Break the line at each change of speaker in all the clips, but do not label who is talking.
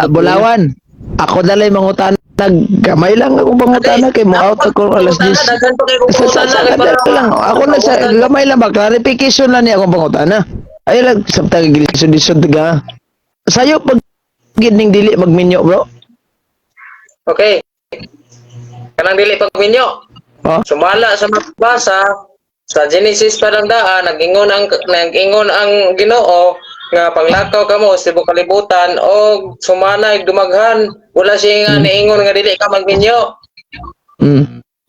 Bulawan. Ako dalay mangutanag, gamay lang akong pangutana kay mo out ako alas 10.
Daghan pa kay kong
Sa
pangutana.
lang. Ako na sa gamay lang ba, clarification lang niya akong pangutana. Ay lang sa taga lisod ga. Sayo pag gid ning dili magminyo, bro.
Okay. Kanang dili pagminyo.
Oh.
Sumala sa mabasa sa Genesis pa lang daan, nag-ingon ang Ginoo nga panglakaw kamo sa tibuok kalibutan og sumanay dumaghan. Wala siya nga niingon nga dili ka magminyo.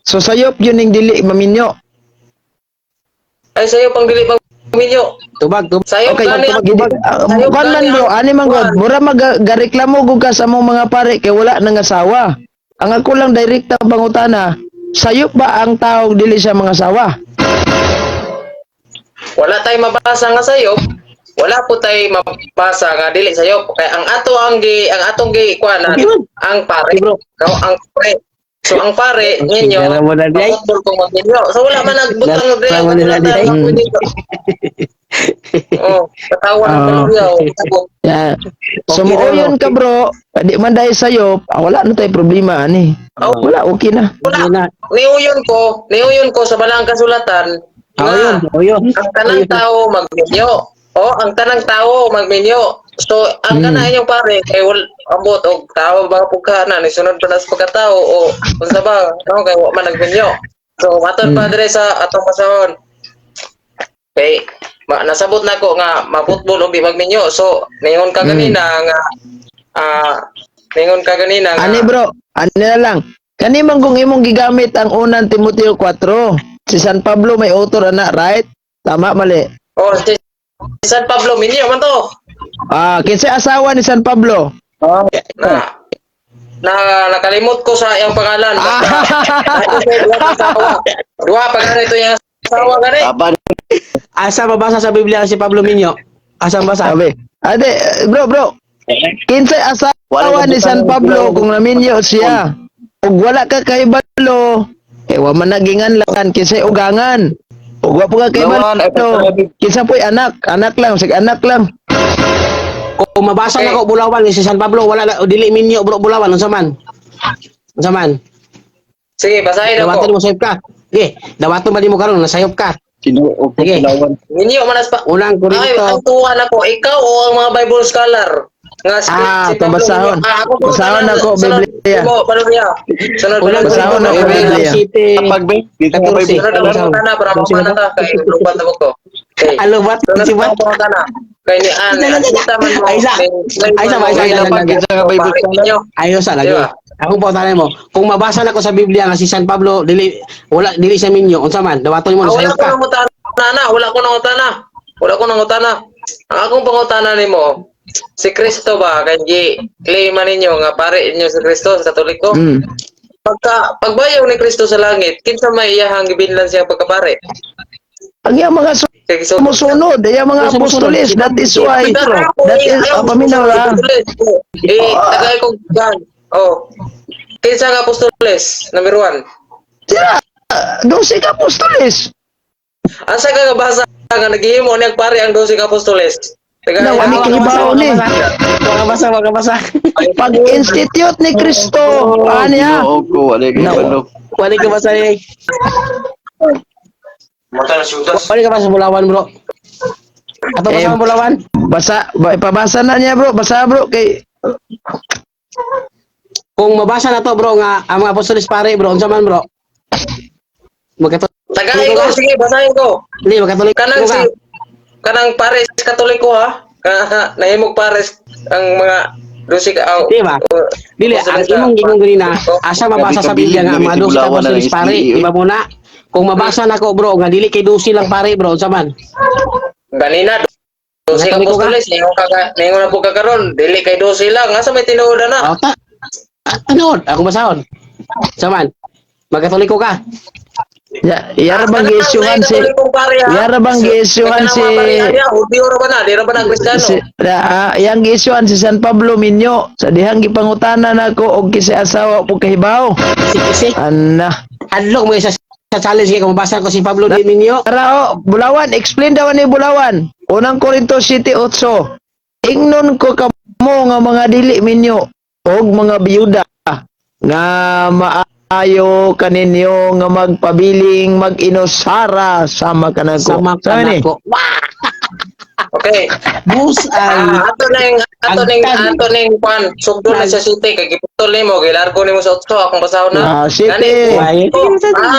So sayop yun ning dili maminyo.
Ay, sayo pang dili pagminyo.
Tubag, tubag.
Sayo
Okay,
gani ang
gidi.
sayop
Kuan man
gani
bro,
ang
ani man god, mura mag gareklamo gud ka sa among mga pare kay wala nang asawa. Ang ako lang direkta pangutana, sayop ba ang taong dili siya mga asawa?
Wala tay mabasa nga sayop. Wala po tay mabasa nga dili sayop. Kay ang atong gi kuanan
Okay man.
ang pare.
Okay, bro.
Kaw ang pare. So ang pare ninyo
Dara mo na, Day.
maputol kung magminyo. So wala man nagbutang
Dara mo na, Day.
Oh, katawa ng
Ah.
palurya.
Yeah. So
Okay na,
mooyon ka bro, di man dahil sayop, wala na tay problema ani.
Oh.
Wala, okay na.
Wala.
Wala na.
Niuyon ko sa balang kasulatan
Oh, yun,
nga
oh, yun.
ang tanang tao magminyo. Oh, ang tanang tao magminyo. So, ang kana inyong pare kay wal ambot og tao ba pugka na ni sunod pa na sa pagkatao o unsa ba no, kay wa man nagminyo. So, matod pa dire sa atong basahon. Kay nasabot na ko nga maputbol og di magminyo. So, ningon ka ganina nga ningon ka ganina nga
Ani bro, ani na lang. Kani man kung imong gigamit ang unang Timoteo 4. Si San Pablo may author ana, right? Tama, mali?
Oh, si San Pablo minyo man to.
Ah, kinsa asawa ni San Pablo?
Na na nakalimot ko sa iyang pangalan. Basta, dahil sa duha ka asawa. Duha pa gani ito yung asawa gani.
Aba,
Asa mabasa sa Biblia si Pablo Minyo? Asa mabasa?
Sabi. Ade, bro, bro. Kinsa asawa
Wala
ni San Pablo kung naminyo siya? Ug wala ka kahibalo, eh wa man naginganlan kinsay ugangan. Ug wa po ka
Lawan, ay,
kahibalo, kinsa po'y anak, anak lang, sig anak lang.
Kung mabasa na ko Bulawan si San Pablo wala na dili minyo, bro, Bulawan, unsa man? Unsa man?
Sige, basahin
Dawaton
ako.
mo, sayop ka. Sige, dawaton ba di mo karon nasayop ka?
Ginoo ko,
Sige.
Bulawan.
Minyo man as pa.
Unang
Ay,
Korinto.
ang tuwa na ko, ikaw o ang mga Bible scholar? Nga si,
Ah,
si
itong basahon.
Ah, ako po,
Basahon ako,
sunod,
Biblia.
Mo, Palurya. Sunod,
Unang
Basahon
Korinto
ako, Biblia.
City.
Kapag ba? Dito nga
14.
Bible
Sunod ang pangutana para mapana ta kay lubat na ko. Okay.
Alubat
Sunod
si
ang
Bat.
pangutana. Kay ni Ann, ang kita man mo.
Ay, isa. Ay, isa, isa, isa,
Dapat
isa.
kinsa nga Bible
Pare
scholar?
ninyo.
Ayos sa lagi.
Di ba?
Ako po tanay mo, kung mabasa na ko sa Biblia nga si San Pablo dili wala dili sa minyo, unsa man? Dawaton mo,
Ah, wala
nasayop
ko
ka.
nang utana na, wala ko nang utana. Wala ko nang utana. Ang akong pangutana nimo, si Kristo ba kay gi claim man ninyo nga pare ninyo si Kristo sa Katoliko? Pagka pagbayaw ni Kristo sa langit, kinsa may iyahang gibinlan siya pagkapare?
Ang iyang mga
Kay so,
sumusunod, iyang mga apostoles, that is why, that is, paminaw ra.
Eh, tagay ko gan. Oh. Kinsa nga apostoles? Number 1.
Sila, 12 ka apostoles.
Asa ka nga basa nga naghihimo niyang pare ang 12 ka apostoles? Tagay.
Na, wala kahibaw ni.
Wala basa, wala basa.
Pag-institute ni Kristo, aniya.
Ginoo ko, wala kay
No.
ano.
Wala ka basa eh.
Mata na siyudas.
Wala ka basa Bulawan, bro. Ato
Eh,
basa ang Bulawan.
Basa, ipabasa na niya bro, basa bro kay
Kung mabasa na to, bro, nga ang mga apostoles pare, bro, unsa man, bro? Magkatoliko
Tagay ko,
ka?
sige, basahin ko.
Hindi, magkatoliko
Kanang
ka.
si kanang pares Katoliko ha. Nahimog pares ang mga 12 ka aw.
Di ba? Dili, ang imong gingon ganina, asa mabasa sa Biblia nga ang mga 12 ka apostoles pare, di ba muna? Kung mabasa na ko, bro, nga dili kay 12 lang pare, bro, unsa man?
Ganina 12 ka
Katoliko ka?
apostoles ningon na po ka karon, dili kay 12 lang. Asa may tinuod na?
Oh, ta. Ano? Ako basahon. Unsa man? Magkatoliko ka.
Ya, yara bang giisyuhan si
Katolikong pare, ha?
Yara bang giisyuhan si
Hudyo ra ba na? Di ra ba na Kristiyano?
si yang giisyuhan si San Pablo minyo sa dihang gipangutana nako og kisay asawa po kahibaw.
Si si
Ana.
hadlok mo sa challenge kay kung mabasa ko si Pablo di Minyo.
Tara oh, Bulawan, explain daw ni Bulawan. Unang Korinto 7:8. Ingnon ko Kamo nga mga dili minyo og mga biyuda nga maayo kaninyo nga magpabiling mag-inusara sama kanako.
Sama ka
Sabi
na
ni?
ko. Wah!
Okay.
Bus ay
Ah, ato ning
Ang
ato ning kwan, sugdon na sa city kay giputol nimo, gilargo nimo sa otso akong basahon na.
Ah, city.
Gani,
Why?
oh,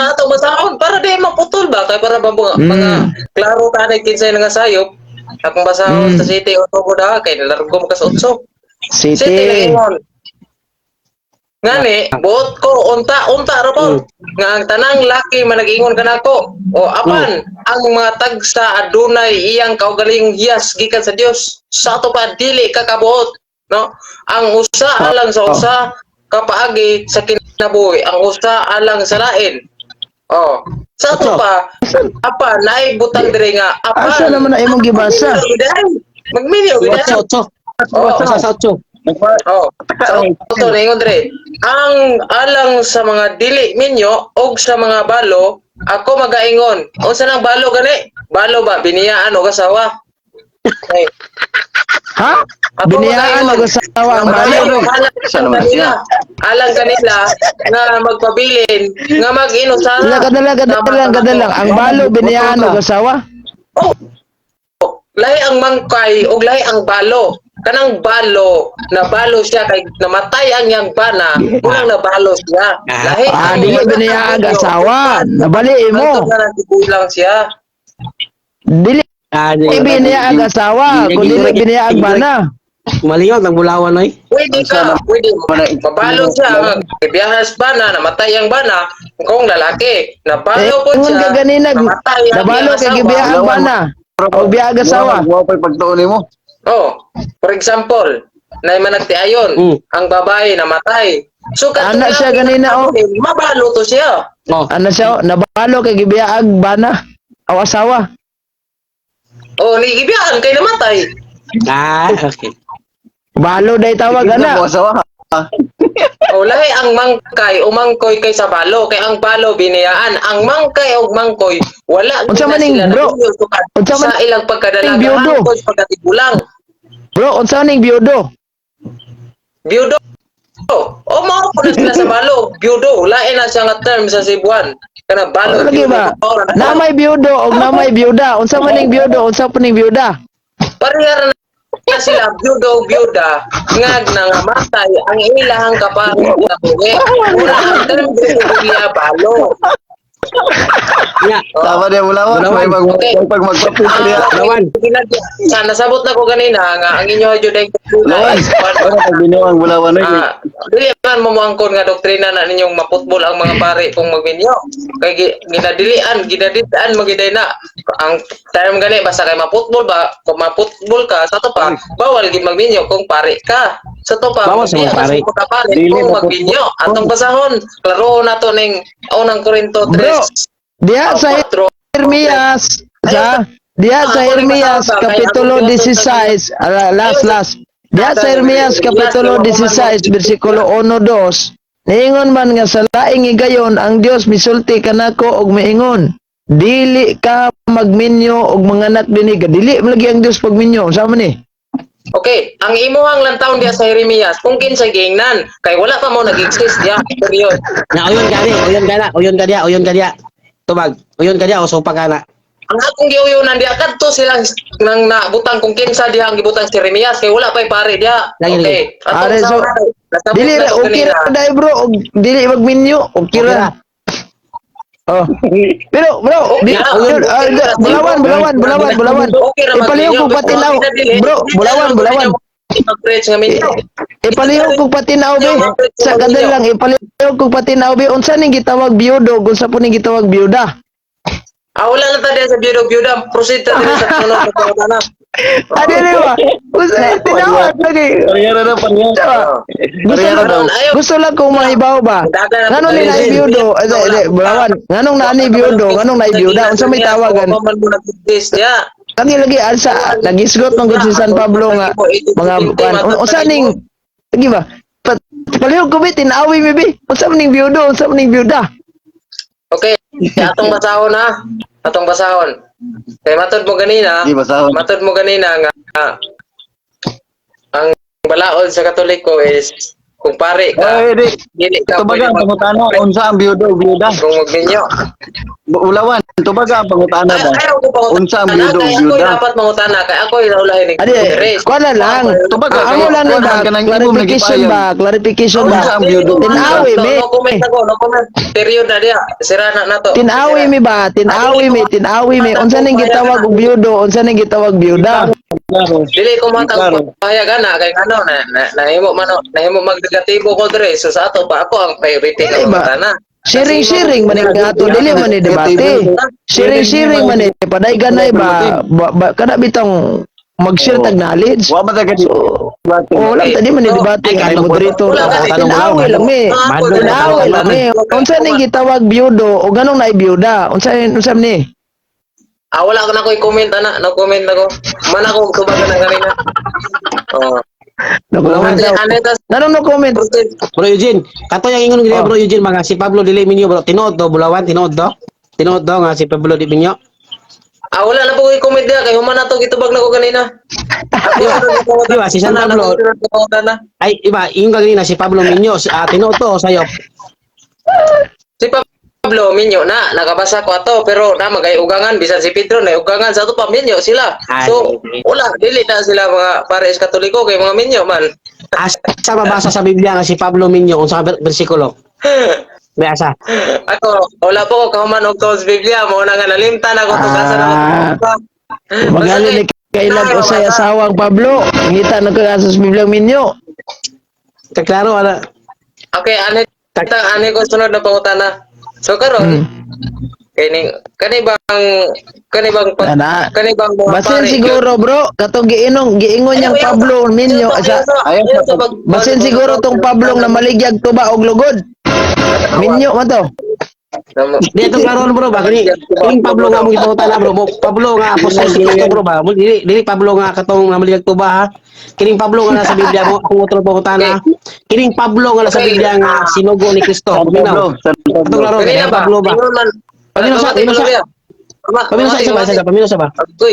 ato basahon para di maputol ba kay para ba mga, mga klaro ta na kinsay nga sayop. Akong basahon sa city otso ko da kay nilargo mo ka sa otso. City
City.
na ingon. Ngani, buot ko unta unta ra po. Nga ang tanang laki man nag-ingon kanako. O apan ang mga tagsa adunay iyang kaugalingong hiyas gikan sa Dios. Sa ato pa dili ka kabuot, no? Ang usa alang sa usa kapaagi sa kinabuhi, ang usa alang sa lain. Oh, sa ato
Otso.
pa apa naay butang diri nga apan.
Asa naman na imong gibasa?
Magminyo gid.
Otso, otso.
Oh.
Basta sa otso.
Oh, so ito na ingon dre. Ang alang sa mga dili minyo og sa mga balo, ako magaingon. Unsa nang balo gani? Balo ba biniyaan og asawa? Okay.
Ha?
Ako
Biniyaan
magaingon.
og asawa ang balo.
Alang
Saan naman
kanila,
siya?
alang kanila nga magpabilin, nga mag-inusara.
Dala kadala kadala kadala ang balo biniyaan og asawa.
Oh, lahi ang mangkay og lahi ang balo. Kanang balo, nabalo siya kay namatay ang iyang bana, unang nabalo siya. Lahi
Ah,
ang
dili biniyaan og asawa. Nabali imo.
Hangtod na nagigulang siya.
Dili
Ah, di.
biniyaag asawa, kun dili biniyaag bana.
Maliyot ng bulawan oy.
Pwede ka, pwede. Mabalo siya, gibiyahas bana, namatay ang bana, kung lalaki, nabalo po
Eh, ingon
siya,
ka ganina,
namatay ang
nabalo
iyang
kay
asawa.
gibiyaag bana. O biyaag asawa.
Wa pa'y pagtuon nimo.
Oh, for example, na managtiayon, ang babae namatay. So, katong
Ana siya
laki
ganina, oh.
mabalo to siya.
Oh.
Ano siya, oh, nabalo kay gibiyaag bana o asawa.
Oh, ni gibiyaan kay namatay.
Ah, okay.
Balo day tawag
Tignan
ana.
mo asawa.
O lahi ang mangkay o mangkoy kay sa balo kay ang balo biniyaan ang mangkay og mangkoy wala
Unsa
gid na
man ning
sila
bro?
nabinyo sukad
Unsa man
sa ilang pagkadalaga
ning biyudo?
hangtod sa pagkatigulang.
Bro, unsa ning biyudo?
Biyudo. O mao po na sila sa balo, biyudo. Lain na siya nga term sa Cebuan. Kana balo,
Lagi
biyudo.
ba? Namay biyudo og namay biyuda. Unsa man ning biyudo, unsa pa ning biyuda?
Parehara na sila biyudo o biyuda nga nangamatay ang ilahang kapareho na buhi. Wala ang term sa Biblia balo.
Nya.
Tama niya bulawan.
Bulawan.
May pag
Okay.
may pag magpapit niya.
Ah,
Lawan.
Sa nasabot na ko ganina nga ang inyo jud ay
Bulawan. Wala pag binuang bulawan oy.
Ah, dili man mo moangkon nga doktrina na ninyong maputbol ang mga pare kung magminyo. Kay ginadilian, ginadilian magiday na. Ang term gani basta kay maputbol ba, kung maputbol ka sa to pa, bawal gid magminyo kung pare ka. Sa to pa,
Bawal sa mga
di
pare.
ka pare
Dili
kung
maputbol.
magminyo. Atong basahon, klaro na to ning unang Korinto 3.
Bro, Diha sa
4.
Jeremias sa diha sa Jeremias kapitulo 16, last last. Diha sa Jeremias kapitulo 16 bersikulo 1 2. Niingon man nga sa laing higayon ang Dios misulti kanako og miingon. Dili ka magminyo og manganak dinhi. Dili man lagi ang Dios pagminyo. Unsa man ni?
Okay, ang imuhang lantawon diha sa Jeremias kung kinsa giingnan kay wala pa mo nag-exist diha period.
Na uyon ka ni, uyon ka na, uyon ka diya, uyon ka diya. Tubag, uyon ka diya o sopa ka na.
Ang akong giuyunan diha kadto silang nang nabutang kung kinsa diha ang gibutang si Jeremias kay wala pay pare diha.
Lagi,
Okay. Atong
Are,
sa
so,
nasabot
Dili
na
ra
ko
okay
ganina.
ra dai bro og dili magminyo, okay
Okay
ra.
ra.
Oh. Pero bro, di,
Okay ra.
yun, bulawan, bulawan, bulawan, bulawan.
Okay ra
Ipalihok
magminyo,
kog patinaw.
pero dili,
Bro,
dili
bulawan,
na
bulawan.
Mag-preach nga minyo.
Ipalihok kog patinaw be. Sa kadal lang ipalihok kog patinaw be. Unsa ning gitawag biyudo ug unsa po ning gitawag biyuda?
Ah, wala na ta diha sa biyudo biyuda. Proceed ta diri sa sunod na pangutana.
Ah, dili ba? Unsa tinawag lagi?
Parehara na parehara.
Diba? Gusto
Parehara
lang,
daw.
Ayaw.
gusto lang kong mahibaw ba? Nganong ni naay biyudo? Eh, di, di, bulawan. Nganong naani biyudo? Nganong naay biyuda? Unsa may tawagan?
Wa man mo nag-exist diha.
Lagi lagi asa nagisgot man gud si San Pablo nga mga kuan. Unsa ning lagi ba? Palihog ko be tinawi mi be. Unsa man ning biyudo? Unsa man ning biyuda?
Okay, atong basahon ha. Atong basahon. Kay matod mo ganina,
Di basahon.
matod mo ganina nga ang balaod sa Katoliko is kung pare ka,
Oy, di.
dili ka
Tubaga
pwede
ang pangutana unsa ang biyuda ug biyuda?
kung magminyo.
Bulawan, tubaga ang pangutana ba?
Ay, ayaw ko pangutana.
Unsa ang biyuda ug
Kay ako'y
biyuda?
dapat mangutana kay ako'y naulahin ni
Adi,
Chris.
kuha na lang.
Tubaga,
Amo lang
kuha
ba?
man ka ng imong
Clarification
nagipayag.
ba? Clarification ba?
Unsa ang biyuda ug biyuda?
Tinawi
No,
mi.
no comment ako, no comment. Period na diya. Sira na nato.
Tinawi mi ba? Tinawi mi, tinawi mi. Unsa ning gitawag og biyudo? Unsa ning gitawag biyuda?
Klaro.
Dili ko matag
Klaro.
pahayag ana kay ano na, na nahimo man nahimo magnegatibo ko dre, so sa ato pa ako ang priority nga
Dili ba?
mangutana.
Sharing-sharing man ni ato, dili man ni debate. Sharing-sharing man ni paday ganay ba, ba kana bitong mag-share tag knowledge.
Wa man ta gani.
So, oh, lang tadi man ni debate
Ay,
kay
kato,
moderator.
wala kasi.
Tinawi lang mi. Tinawi lang mi. Unsa ning gitawag biyudo o ganong naay biyuda? Unsa unsa ni?
Ah, wala ko na ko'y comment ana, no comment ako. Man ako tubagan na kanina. Oh.
No comment daw.
Ano ito?
Nanong no comment?
Bro Eugene, kato yung ingon gina
Oh.
Bro Eugene mga si Pablo dili minyo bro. Tinuod do Bulawan, tinuod do. Tinuod do nga si Pablo di minyo.
Ah, wala na po ko'y comment diya kay human na to gitubag na ko kanina.
Di ba, si San Pablo?
Na.
Ay, iba, yung kanina si Pablo Minyo, si, tinuod to sayo.
Si Pablo minyo na nakabasa ko ato pero na magay ugangan bisan si Pedro na ugangan sa ato pa minyo sila.
Ay.
So wala dili na sila mga pares Katoliko kay mga minyo man.
Asa mabasa sa Biblia nga si Pablo Minyo unsa ka bersikulo? May asa.
Ako wala po ko kahuman og tuos Biblia mo na nga nalimtan ako to kasa na.
Ah. Magali ni kailag usay asawang Pablo. Ngita na kay sa Biblia minyo.
Kaklaro ana.
Okay, ani ta ani ko sunod na pangutana. So karon kini kani bang
Ana.
kani bang mga
Basin
pare-
siguro bro, katong giinong giingon niyang Pablo minyo sa
Ayaw sa
basin siguro tong Pablo na maligyag tuba og lugod. Minyo man to.
Di ito klaro bro ba kini kining Pablo nga mong gipangutana bro. Pablo nga apostol si Kristo bro ba. Dili dili Pablo nga katong namaligag tuba ha. Kining Pablo nga nasa Biblia mo akong otro pangutana. Kining Pablo nga nasa Biblia nga sinugo ni Kristo.
San
Paminaw.
Pablo, San
Atong
Pablo.
klaro kay Pablo ba. Pamino sa, pamino sa. Pamino sa isa ba, isa ba, pamino sa ba.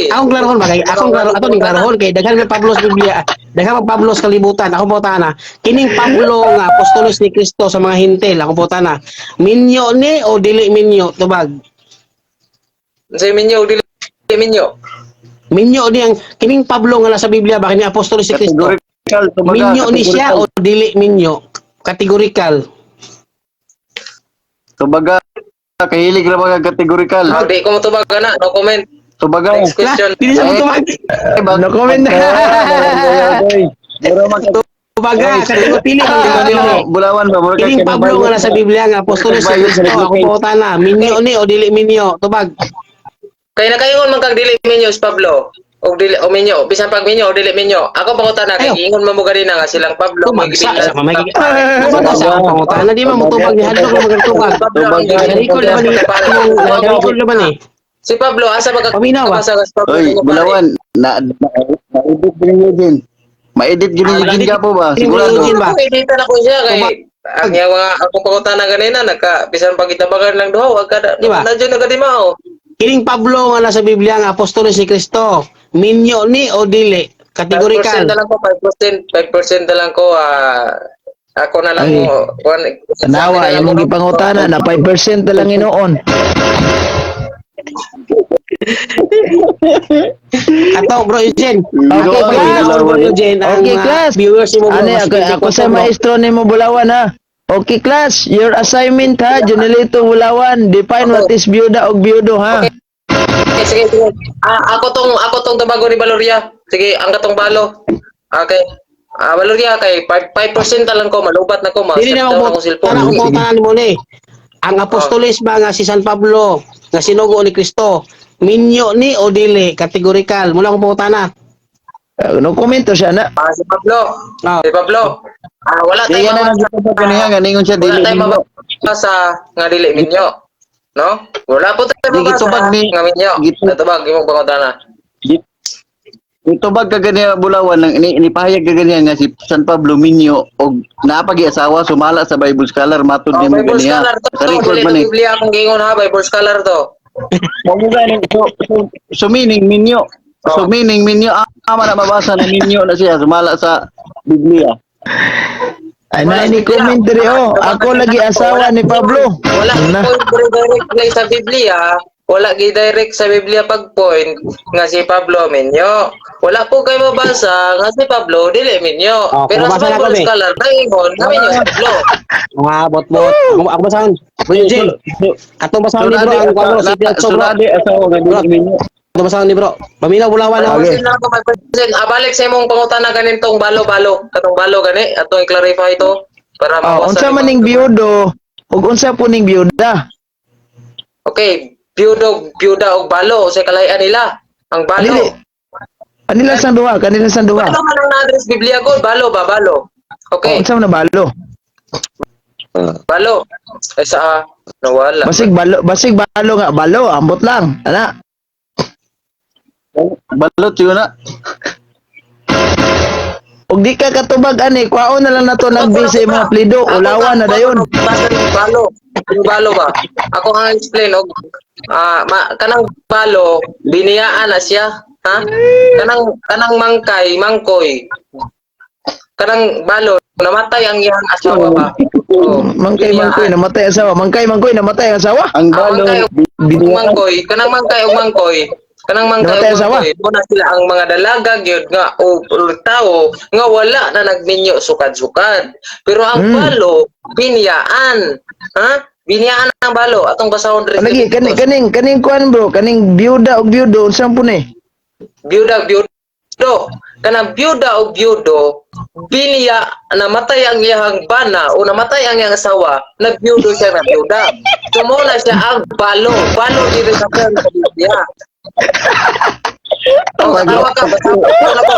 Akong klarohon ba kay akong klaro ato ning klarohon kay daghan may Pablo sa Biblia. Daghan may Pablo sa kalibutan. Akong pangutana. Kining Pablo nga apostolos ni Kristo sa mga Hintel. Akong pangutana. Minyo ni o dili minyo tubag?
Sa minyo dili minyo.
Minyo ni ang kining Pablo nga nasa Biblia ba kini apostolos ni Kristo?
Categorical, tubaga,
Minyo ni siya
categorical.
o dili minyo? Categorical.
Tubaga, kahilig ra ba ka categorical?
Ah, di ko motubag ana, no comment.
Tubaga.
Next question.
Dili sa tubag.
Eh,
No comment.
Mura man ka-
Tubaga, kategori pili man
Ay,
dili.
Bulawan ba? Mura ka
Kining Pablo nga nasa Biblia nga apostolos ni Kristo. Akong pangutana. Minyo ni o dili minyo? Tubag.
Kay nakaingon man kag dili minyo si Pablo. Og dili o minyo, bisan pag minyo o dili minyo. Ako pangutana kay
Ayo.
giingon man mo ganina nga silang Pablo
Tubag
may
sa
gibilad
sa mamay. Tubag sa akong pangutana di man motubag ni hadlok na magtubag.
Tubag.
Nag-record naman ni nag-record naman eh.
Si Pablo asa ba ka
Paminaw ba?
kabasa ka si Pablo
Oy,
nga pare?
Bulawan, na na-edit gini Eugene. Ma-edit gini
Ah,
Eugene ka po ba?
Eugene
Sigurado.
ba?
Ako, editan ako siya kay ang iya mga akong pangutana ganina nagka bisan pag itabagan lang duha wag ka
Di ba?
na dyan nagadimao.
Kining Pablo nga nasa Biblia nga apostolos ni Kristo. Minyo ni o dili?
5%
Categorical.
na lang ko, 5%, 5% na lang ko, ako na lang
Ay.
mo.
Tanawa imong gipangutana na 5% na lang inoon.
Ato bro Eugene.
Okay, class.
Bro Eugene, ang
Okay,
mga
class.
viewers mo bro.
Ani
mas
ako ako sa
24, bro.
maestro nimo Bulawan ha. Okay class, your assignment ha, Junelito Bulawan, define what is biyuda og biyudo ha.
Okay, sige, sige. Ah, ako tong tabago ni Valoria. Sige, ang katong balo. Okay. Ah, Valoria kay 5, 5% na lang ko, malubat na ko, ma.
Dili na
Shutdown
mo
akong cellphone.
tana kung pangutana nimo ni. Ang apostoles ba nga si San Pablo nga sinugo ni Kristo? Minyo ni o dili? Categorical. Mula akong pangutana.
No comment to siya na.
Ah, si Pablo.
Ah.
Si Pablo. Ah, wala
Di
tayong
yan na
mabasa.
nagtubag kaniya nga ningon siya
Wala
dili
tayong
minyo.
mabasa nga dili minyo. No? Wala po tayong
Di
mabasa
gitubag ni-
nga minyo. Natubag imong pangutana.
Itubag ka ganiya Bulawan nang ini inipahayag ka ganiya nga si San Pablo Minyo og naapagi asawa sumala sa Bible scholar matud
Oh,
nimo
Bible
ganiya.
scholar to.
Sa record
Dili
man
to
eh.
Biblia akong giingon ha, Bible scholar to.
Mao mo gani so meaning minyo. So
Oh.
meaning minyo ama na mabasa na minyo na siya sumala sa Biblia.
Ay, na ni comment diri oh. Ako lagi asawa ni Pablo.
Wala
Na.
point diri directly sa Biblia. Wala gi direct sa Biblia pag point nga si Pablo minyo. Wala po kay mabasa nga si Pablo dili minyo.
Oh,
Pero sa
kumabasa na
Bible
kami.
scholar naingon nga minyo si Pablo.
Ah, bot bot. Ako basahon. Bro Eugene. Atong basahon ni bro ang kuwan bro, si Piatso bro.
Sunadi asawa nga dili minyo.
Atong basahon ni bro. Paminaw Bulawan ako.
Okay.
Question na ako, may question. Ah, balik sa imong pangutana ganitong balo-balo. Katong balo gani atong i-clarify ito para
Oh,
mawasan
unsa
ni
man ning biyudo ug unsa po ning biyuda?
Okay, biyudo, biyuda og balo sa kalahian nila. Ang balo.
Dili. Kanila sang duha, kanila sang duha.
Balo man ang na-address Biblia ko, balo ba balo.
Oh,
Okay,
unsa man na balo?
balo. Ay sa nawala.
Basig balo nga balo, ambot lang. Ana.
Balot yun na.
Ug di ka katubag ani, kwaon na lang nato nagbase sa imong plido, ulawan na dayon.
Basta yung balo. Yung balo ba? Ako ang explain og kanang balo biniyaan na siya, ha? Kanang kanang mangkay, mangkoy. Kanang balo namatay ang iyang asawa ba? Oh,
Mangkay mangkoy
biniyaan.
namatay asawa, mangkay mangkoy namatay ang asawa.
Ang
Ah,
balo
mangkay og
biniyaan.
mangkoy, kanang mangkay og mangkoy, kanang mangkay
Namatay
og
asawa?
mangkoy, muna sila ang mga dalaga gyud nga o tao nga wala na nagminyo sukad-sukad. Pero ang balo biniyaan, ha? Biniyaan ang balo atong basahon diri sa
Lagi kaning
Leviticus.
kaning kaning kuan bro, kaning biyuda ug biyudo unsa po ni?
Biyuda biyudo. Kanang biyuda og biyudo, biniya namatay ang iyang bana o namatay ang iyang asawa, nagbiyudo siya na biyuda. So mo na siya ang balo, balo diri sa term sa Biblia. Oh, katawa ka, basta wala ko.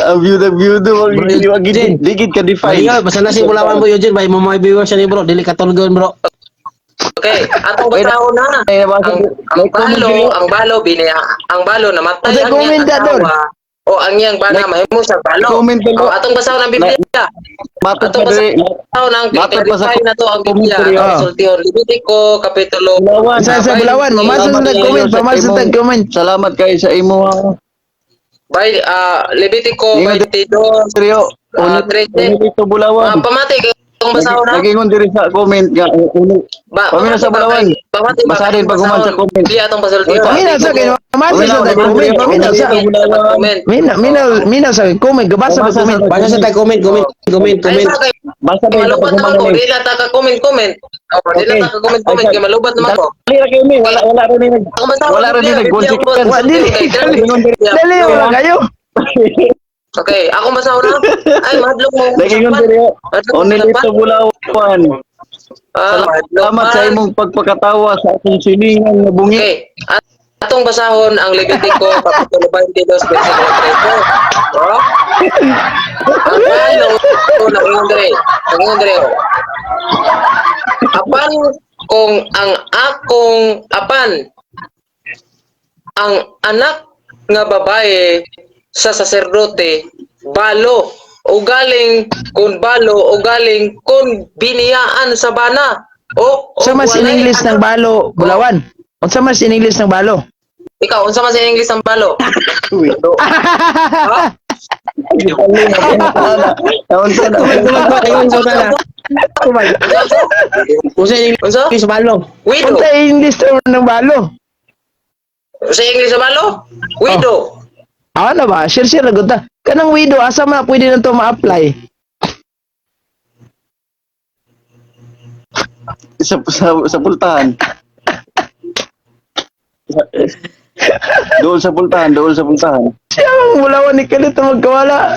Ang biyuda biyudo wag
Bro,
wag
Eugene.
digid ka define.
Malingaw, basta na si Bulawan bro Eugene, bay mo mga viewers siya ni bro, dili katulgon bro.
Okay, atong basahon na.
Ay, nabasa
Ang,
ko.
ang
May comment
balo,
diri.
ang balo biniya, ang balo namatay
Unsay
ang iyang
comment da, Dol?
asawa o ang iyang bana mahimo siya balo.
Comment dalo.
O atong basahon ang Biblia.
Matod
Atong
pa diri.
basahon ang
Matod pa sa
clarify na to ang Biblia.
commentary,
Ang
ah.
resultihon Levitico kapitulo
Bulawan.
Sa sa Bulawan, mamasa sa
Salamat
tag comment,
kayo sa
pamasa sa
imong-
tag comment.
Salamat kayo sa imo.
By Levitico
Ingon
22
Seryo.
13.
Dito
Ah,
Bulawan.
pamati kay atong basahon na.
Nagingon diri sa comment nga uno.
Ba,
Pamina sa
pamati ba
Bulawan.
kay- Pamati ba
Basahin
kay
pag human sa
basahon?
comment.
Biblia atong pasultihon.
Pamina sa kay mamasa sa tag comment, pamina sa.
Comment.
Mina mina mina sa comment, gabasa ba comment.
Basta sa tag comment, comment, comment,
Ay,
comment.
sa kay
Basta ba
malubat naman ko, di na ta ka comment comment. Oh, di na ta ka comment comment kay malubat naman ko.
Dali ra kayo mi, wala wala ra ni nag
Ako basta
wala ra ni nag
Wa, dili. Dali wala kayo.
Okay, ako basahon na. Ay, mahadlok mo.
Nagingon diri.
Mahadlok mo
Onilito Bulawan.
Ah, mahadlok
Salamat sa
man.
imong pagpakatawa sa akong siningan nga bungi.
Okay. Atong basahon ang Levitico kapitulo 22 versikulo 13. Oh? Ang balo nagingon diri. Nagingon diri. oh. Apan kung ang akong apan ang anak nga babae sa saserdote balo o galing kun balo o galing kun biniyaan sa bana o, o
Unsa mas in
walay
English ng
anak.
balo, Bulawan? Unsa mas in English ng balo?
Ikaw, unsa man sa English ang balo? Ha?
Unsa na?
Comment ba kayo sa tana? Unsa yung
Unsa?
English balo?
Widow.
Unsa English term ng balo?
Sa English ang balo? Widow.
Ah, ano ba? Share share na ta. Kanang widow asa man na pwede na to ma-apply?
Sa pultahan. Dool sa pultahan, dool sa pultahan.
Siya ang Bulawan ni Kalito magkawala.